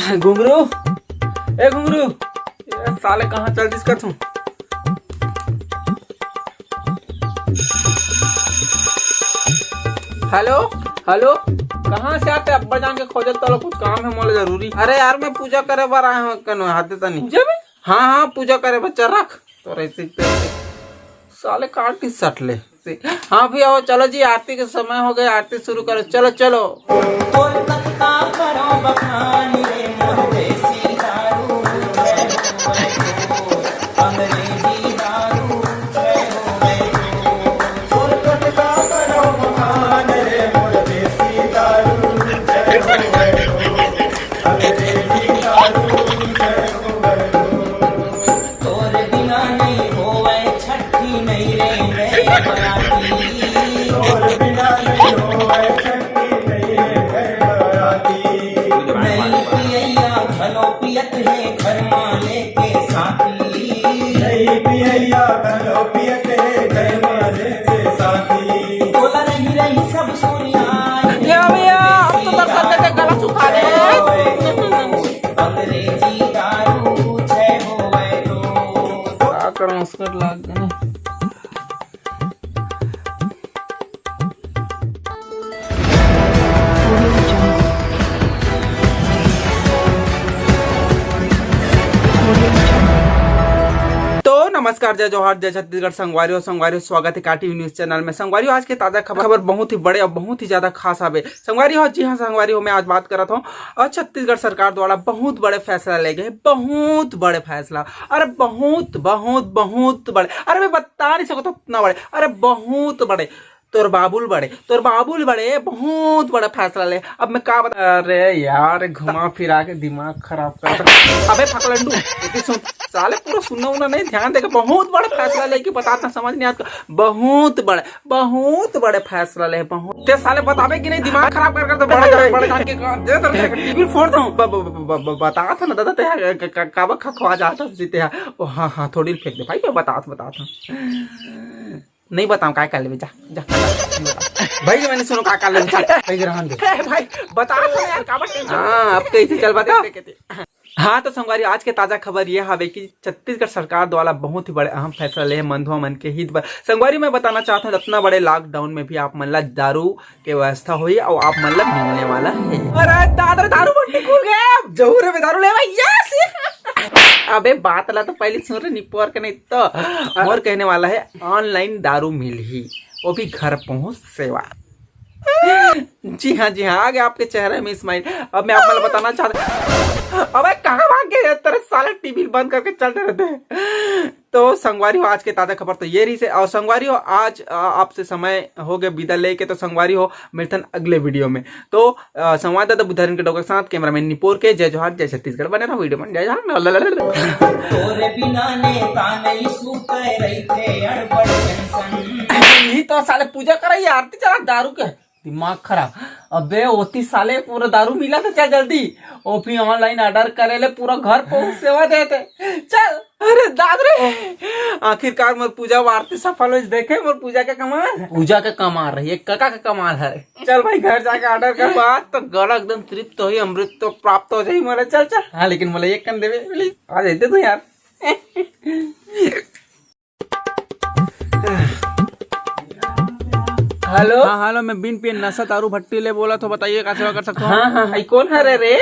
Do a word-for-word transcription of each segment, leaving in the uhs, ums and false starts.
घुंगरू, ए घुंगरू, ए साले कहाँ चल दिस कथूं? हेलो, हेलो, कहाँ से आते? अब्बा जान के खोजत तलो, कुछ काम है मोला जरूरी। अरे यार, मैं पूजा करे बर आए हूँ, कनो हाथे तनी। पूजा में? हाँ, हाँ, पूजा करे बर चल रख। तो ऐसे, साले काट के सट ले। हाँ भैया, हो चलो जी, आरती के समय हो गए, आरती शुरू करो, चलो, चलो। तो नमस्कार, जय जोहार, जय छत्तीसगढ़। संगवारी हो, संगवारी हो, स्वागत है काटी न्यूज चैनल में। संगवारी हो, आज के ताजा खबर, खबर बहुत ही बड़े और बहुत ही ज्यादा खास आवे। संगवारी हो, जी हाँ संगवारी हो, मैं आज बात करत हूँ और छत्तीसगढ़ सरकार द्वारा बहुत बड़े फैसला ले गए, बहुत बड़े फैसला। अरे बहुत, बहुत, बहुत बड़े। अरे मैं बता नहीं सकता इतना बड़े। अरे बहुत बड़े। तोर बाबुल बड़े, तोर बाबुल बड़े, बहुत बड़ा फैसला ले। अब मैं का बता, अरे यार, घुमा फिरा के दिमाग खराब कर। अबे फकलंडू, एती सुन, साले पूरा सुनना उन्ना नहीं, ध्यान देके बहुत बड़ा फैसला लेके बतात ना, समझ नहीं आता। बहुत बड़े, बहुत बड़े फैसला ले, बहुत। ते साले बताबे कि नहीं, दिमाग खराब कर कर दे, बड़ा जान, बड़ा जान के का-, दे दे, दे, टीवी फोड़ दूं। ब-, ब-, ब-, ब-, बता था ना दादा, ते का-, का-, काबा खा खवा जाता जीते हैं। ओ हाँ, हाँ, थोड़ी फेंक दे भाई, मैं बता, बता था। नहीं बताऊं, काय कर लेबे, जा, जा। भाई, मैंने सुनो, का कर लेबे, जा। भाई, रहन दे। ए भाई, बता तो यार, काबर टेंशन? हाँ, अब कैसे चल बता। देख, देख, देख। हाँ, तो संगवारी, आज के ताजा खबर ये हवे कि छत्तीसगढ़ सरकार द्वारा बहुत ही बड़े अहम फैसला ले हे मंदुआ मन के हित बर। संगवारी, मैं बताना चाहता हूँ, इतना बड़े लॉकडाउन में भी आप मन ला दारू के व्यवस्था होही और आप मन ला मिलने वाला है। अरे दादा रे, दारू बंडी खुल गया, जहू रे, मैं दारू लेवा, यस। अबे, बात ला तो पहले सुन रे, निपोर के नहीं तो। मोर कहने वाला है, ऑनलाइन दारू मिलही, वो भी घर पहुंच सेवा। जी हाँ, जी हाँ, आ गया आपके चेहरे में स्माइल। अब मैं आप मतलब बताना चाहता, अबे कहाँ भाग गए तेरे साले, टीवी बंद करके चलते रहते हैं। तो संगवारी हो, आज के ताजा खबर तो ये रही से। और संगवारी हो, आज, अ, आपसे समय हो गए विदा लेके, तो संगवारी हो, मिलथन अगले वीडियो में। तो, अ, संवाददाता बुधारिन के डोकर के साथ, कैमरामैन निपोर के, जय जोहार, जय छत्तीसगढ़, बने रहो वीडियो में, जय जोहार। तोरे बिना नेता नहीं सूते रहिथे अड़बड़ टेंशन। यही तो साले पूजा कराई, आरती चला, दारू के दिमाग खराब। अबे ओती साले पूरा दारू मिला था, चल जल्दी। ओ भी ऑनलाइन ऑर्डर करे ले, पूरा घर पहुंच सेवा देते। चल। अरे दाद रे, आखिरकार मोर पूजा आरती सफल हो, देखे मोर पूजा के कमाल। पूजा के कमाल रही, एक कका के कमाल है। चल भाई, घर जाके ऑर्डर कर। बात तो गला एकदम तृप्त होई, अमृत तो प्राप्त हो जाई मोला। चल, चल। हाँ, लेकिन मोला एक कन देवे, प्लीज। आ जाते तू यार। हेलो। हाँ, हेलो, मैं बिन पिए नशा दारू भट्टी ले बोला, तो बताइए, का सेवा कर सकता हूँ? हाँ, हाँ, हाँ, कौन है रे, रे?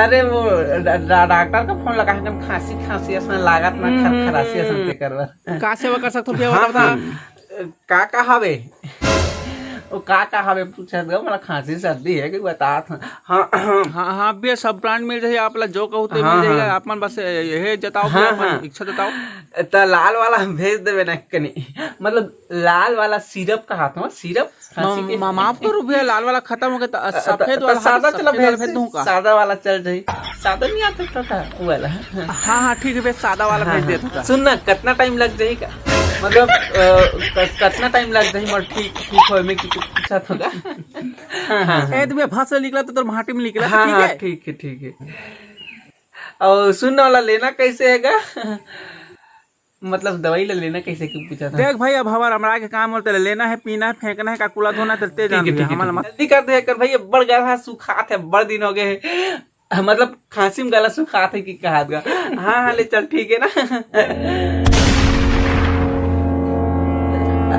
अरे, वो डा-, डा-, डॉक्टर का फोन लगा है, खांसी, खांसी ऐसा लागत ना, खर-, हम्म, खरासी ऐसा हम्म। ते करवा। का सेवा कर सकता हूँ भैया, हाँ, बता, बता। हाँ। का, का हवे? वो का, का हवे पूछत गा, मतलब खांसी सर्दी है कि बता था। हाँ, हाँ। हाँ, हाँ, भैया, सब ब्रांड मिल जाही, आप ला जो कहू ते हाँ, मिल जाही। हाँ। आप मन बस ये जताओ, हाँ, अपन हाँ। इच्छा जताओ। त लाल वाला हम भेज देवे ना कनी, मतलब लाल वाला सिरप का हाथ में, सिरप खांसी म-, के। म-, माफ करो भैया, लाल वाला खत्म हो गया, त अ, त, सफेद त वाला, सादा सफेद चला वाला भेज भेज दे, दूं का? सादा वाला चल जाई। सादा नहीं आता था, था वो वाला। हाँ, हाँ, ठीक है भैया, सादा वाला हाँ, भेज हाँ। देता था। सुन ना, कितना टाइम लग जाई का? मतलब, अ, क-, कितना टाइम लग जाई मोर ठीक, ठीक होए में, कि कुछ पूछा था का? हाँ, हाँ, हाँ। ए, तो भैया, भात से निकला तो तोर माटी में निकला, हाँ, ठीक हाँ, है? ठीक है, ठीक है। और सुन ना, वाला लेना कैसे है का? मतलब दवाई ला लेना कैसे, क्यों पूछा था? देख भाई, अब हमार अमरा के काम होता है, लेना है, पीना है, फेंकना है, का कूला धोना है, तेरे ठीक है, जानबे, ठीक है, हमारा ठीक है। मत जल्दी कर दे कर भाई, बड़ गया सुखात है, बड़ दिन हो गए हैं। मतलब खांसी में गला सुखात हे कि कहात गा। हाँ, हाँ, ले चल, ठीक हे ना।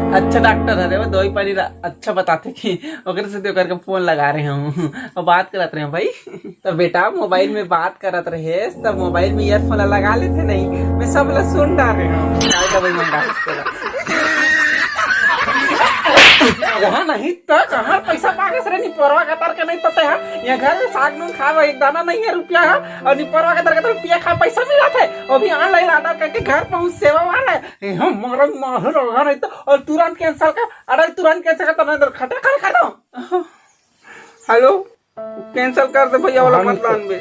अच्छा डॉक्टर हरे वो, दवाई पानी ला-, अच्छा बताथे कि ओकरे से तो करके फोन लगा रहे हूँ और बात करत रहे हूँ भाई। तो बेटा मोबाइल में बात करत रहेस, तो मोबाइल में ईयरफोन ला लगा लेते नहीं, मैं सब ला सुन डारे हूँ। काय का भाई मंगा इस तरह? वहाँ नहीं तो कहाँ पैसा मांगस रे, निपोरवा गतर के नहीं तो ते हा। ये घर में साग नून खावा एक दाना नहीं है रुपया हा, और निपोरवा गतर के तो पिए खा पैसा मिलत हे, वो भी ऑनलाइन ऑर्डर करके घर पहुँच सेवा वाला है। ए, हम मरम माहौल होगा नहीं तो, और तुरंत कैंसिल कर, ऑर्डर तुरंत कैंसिल कर, तुरंत खटा कर, कर दो। हेलो, कैंसिल कर दे भैया वाला, हाँ, मत लान बे।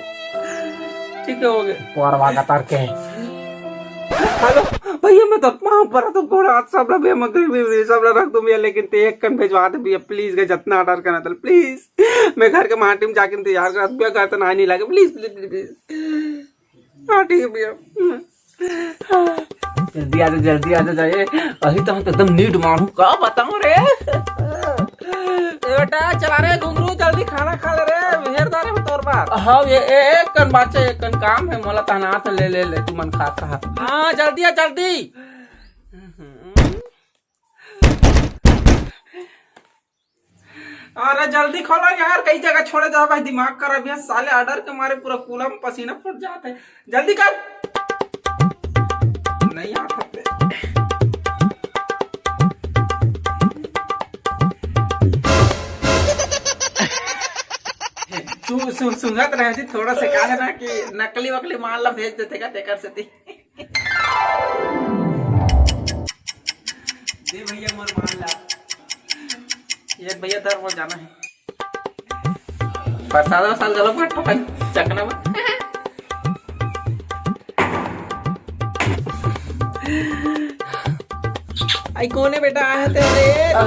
ठीक है, हो गया। परवा का तार के। हेलो भैया, मैं तो पाँव पर तो गोड़ा हाथ सब ला भैया, मैं गरीब, गरीब सब ला रख दूं भैया, लेकिन ते एक कन भेजवा दे भैया, प्लीज। गए जितना ऑर्डर करना था, प्लीज। मैं घर के माटी में जाके इंतजार करत भैया, घर तो ना नहीं लागे, प्लीज, प्लीज, प्लीज, प्लीज। हाँ, ठीक है भैया। जल्दी आ जा, जल्दी आ जा, जाए। अभी तो हम तो एकदम नीड मारू, का बताऊं रे। ए बेटा, चला रे घुंगरू, जल्दी खाना खा ले रे, हेर दारे में तोर बार। हाँ, ये ए-, एक कन बाचे, एक कन काम है, मोला तहना तो ले, ले, ले, तू मन खाता है। हाँ, जल्दी आ, जल्दी। अरे जल्दी खोलो यार, कई जगह छोड़े जाओ भाई, दिमाग खराब है साले, ऑर्डर के मारे पूरा कूला में पसीना फूट जाता है। जल्दी कर। नहीं आता पे। सु-, सु-, सुंघत रहे जी, थोड़ा सा का है ना कि नकली वकली माल ला भेज देते का, तेकर से ती। दे भैया मोर माल ला। ये भैया धर, मोर जाना है। प्रसाद वरसाद गलत मत ठोका चकना में। आई कोने बेटा आए थे रे? अ,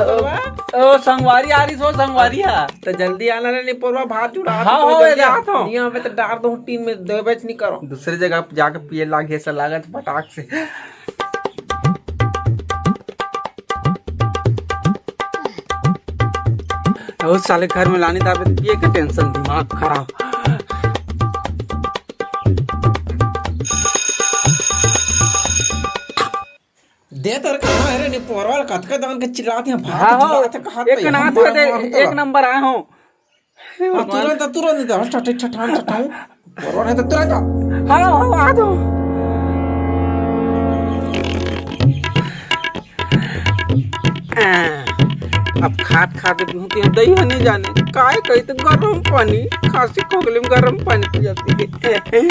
ओ, संगवारी आ रही सो, संगवारी हा। तो जल्दी आना रे, निपोरवा भात जुड़ा हाँ, तो हो, जल्दी जा। आ तो। यहाँ पे तो डार दो टीन में, दो बैच नहीं करो। दूसरे जगह जाके पिए लागे, ऐसा लागत पटाख से। ओ साले घर में लानी दाबे, ये का टेंशन, दिमाग खराब। दे तर कहाँ है रे, निपोरवा कतका दान के चिल्लात हे, भात हाँ, हाँ, चिल्लात हे, कहाँ एक पे? नाथ हम दे, मार एक नंबर आए हो। हाँ, तुरंत, तुरंत दे, हट, हट, हट, हट, हट, हट। बरोबर है तो तुरंत आ। हाँ, हाँ, आ जाओ। आ, अब खात खात पीहूं ते दही ह नहीं जाने, काय कही तो गरम पानी, खांसी खोखली में गरम पानी पियाती है। हे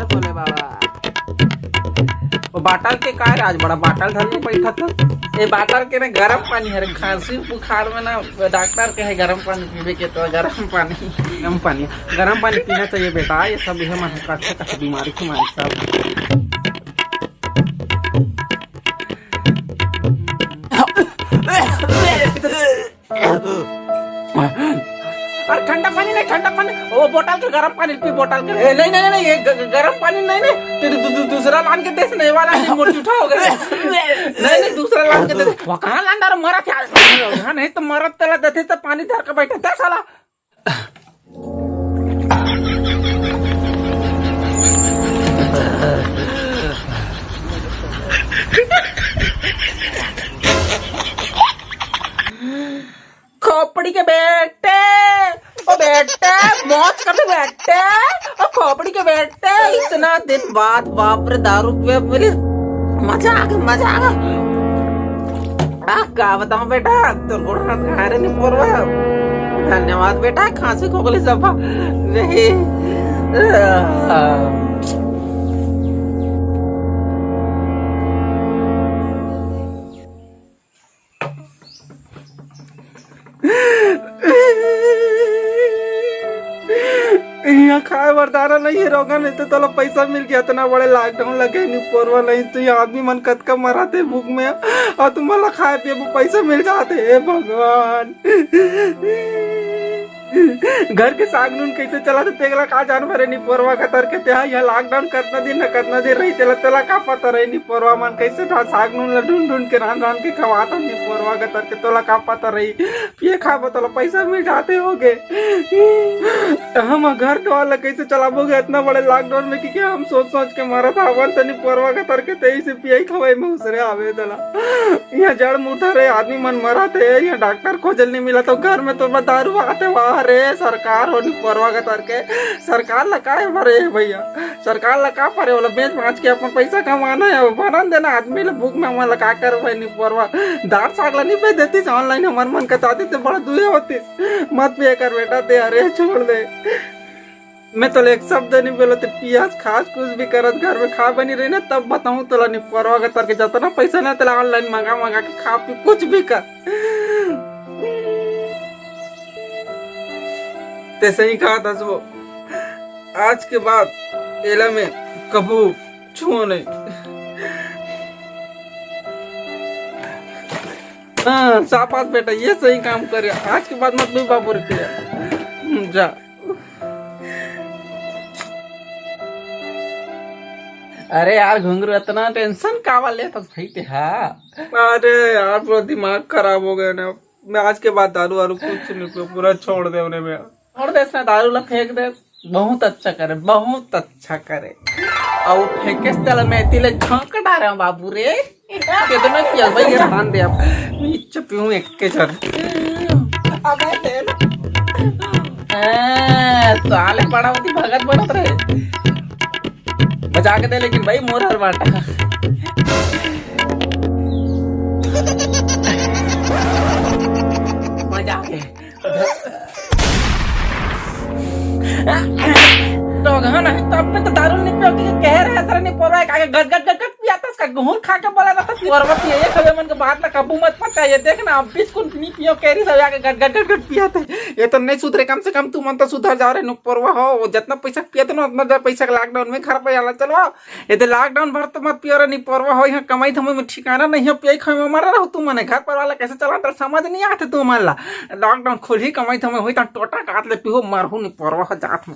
भोले बाबा। वो बाटल के का राज बड़ा बाटल धर के बैठा था। ये बाटल के ना गरम पानी है, खांसी बुखार में ना डॉक्टर के है गरम पानी पीवे के, तो गरम पानी, गरम पानी, गरम पानी पीना चाहिए बेटा। ये सब ये मन कच्चे कच्चे बीमारी के मारे सब। अरे ठंडा पानी नहीं, ठंडा पानी, वो बोतल के गरम पानी पी, बोतल के। ए, नहीं, नहीं, नहीं, ये ग-, ग-, गरम पानी नहीं, नहीं, तेरे दू-, दू-, दूसरा लान के देश नहीं वाला नहीं, मोर जूठा हो गया। नहीं, नहीं, दूसरा लान के देश। वो कहाँ लान डार मरा था? हाँ, नहीं तो मरत तला देते तो पानी धर के बैठे थे साला। खोपड़ी के बेटे, ओ बेटे, मौज कर ले बेटे, ओ खोपड़ी के बेटे, इतना दिन बाद बाप रे दारू पे मिली, मजा आ गया, मजा आ गया। आ, का बताऊं बेटा, तोर गोड़ हाथ घारे नहीं पोरवा। धन्यवाद बेटा, खांसी खोखली सब नहीं। यहाँ खाए बर दाना नहीं है रोगन, नहीं तो तोला पैसा मिल गया। इतना बड़े लॉकडाउन लगे नहीं पोरवा, नहीं तो ये आदमी मन कतका मराते भूख में, और तुम मला खाए पिए बर पैसा मिल जाते। हे भगवान। घर के साग नून कैसे चलाथे तेला का जानबे रे निपोरवा गतर के। तेहा इहाँ लॉकडाउन कतना दिन न कतना दिन रही तेला तेला का पता रही निपोरवा मन कैसे था साग नून ला ढूंढ ढूंढ के रांध रांध के खवात हन निपोरवा गतर के। तोला का पता रही पिए खाबो तोला पैसा मिल जाते होगे। हम घर द्वार ला कैसे चलाबोगे इतना बड़े लॉकडाउन में कि क्या हम सोच सोच के मरत हवन त निपोरवा गतर के तेई से पिए खवाई में उसरे आवे तला। यहाँ जड़ मुठा रे आदमी मन मरत हे, यहाँ डॉक्टर खोजल नहीं मिला तो घर में तो बस दारू आते वाह रे। सरकार हो निपोरवा गतर के, सरकार ला का परे हे भैया, सरकार ला का परे, ओला बेच बाच के अपन पैसा कमाना हे, भरन देना आदमी ला भूख में हमन ला का करबे निपोरवा। दार साग ला नहीं बेच देती ऑनलाइन हमर मन का चाहती ते बड़ा दुए होती। मत पिया कर बेटा ते अरे छोड़ दे। मैं तो एक शब्द नहीं बोलो ते पियाज खास कुछ भी करत घर में खा बनी रही ना तब बताऊं तोला निपोरवा गतर के जतना पैसा ना तेला ऑनलाइन मंगा मंगा के खा पी कुछ भी कर। ते सही कहा था सो आज के बाद एला मैं कबू छुओ नहीं। हाँ शाबाश बेटा ये सही काम करे आज के बाद मत भी बाबू रुपया। हम्म, जा। अरे यार घुंगरू इतना टेंशन कावा लेत हस भाई ते हा। अरे यार पूरा दिमाग खराब हो गया ना। मैं आज के बाद दारू वारू कुछ नहीं पीऊँ, पूरा छोड़ दे उन्हें मैं। छोड़ दे इसने दारू ला फेंक दे। बहुत अच्छा करे बहुत अच्छा करे। और फेंके से तेला मैं एती ले झोंक डारे हूँ बाबू रे। कितना पिया भाई ये धान दे अब। मैं इच्छा पीऊँ एक के जन। अबे तेल। ए, साले बड़ा होती भगत बनत रहे। बचा के दे लेकिन भाई मोर हर बाटा। मजा आ गया। तो गहन है तो अपने तो दारू नहीं पियो कि कह रहे सर नहीं पोरा आगे गट गट गट गट पियाता इसका गुहुर खा के बोला रहता पोरवा पिए ये खबे मन के बात ना काबू मत पता ये देख ना अब बिल्कुल नहीं पियो कह रही सब आगे गट गट गट गट पियाता। ये तो नहीं सुधरे कम से कम तू मन तो सुधर जा रहे नु पोरवा हो वो जितना पैसा पियाता ना उतना पैसा लॉकडाउन में घर पे आला चलवा। ये तो लॉकडाउन भर तो मत पियो रे निपोरवा हो यहाँ कमाई धमाई में ठिकाना नहीं है पियो खाए में मरा रहो तू मने घर पर वाला कैसे चला तो समझ नहीं आते तू मन ला। लॉकडाउन खुल ही कमाई धमाई हुई तो टोटा काट ले पियो मरहू निपोरवा हो जात में।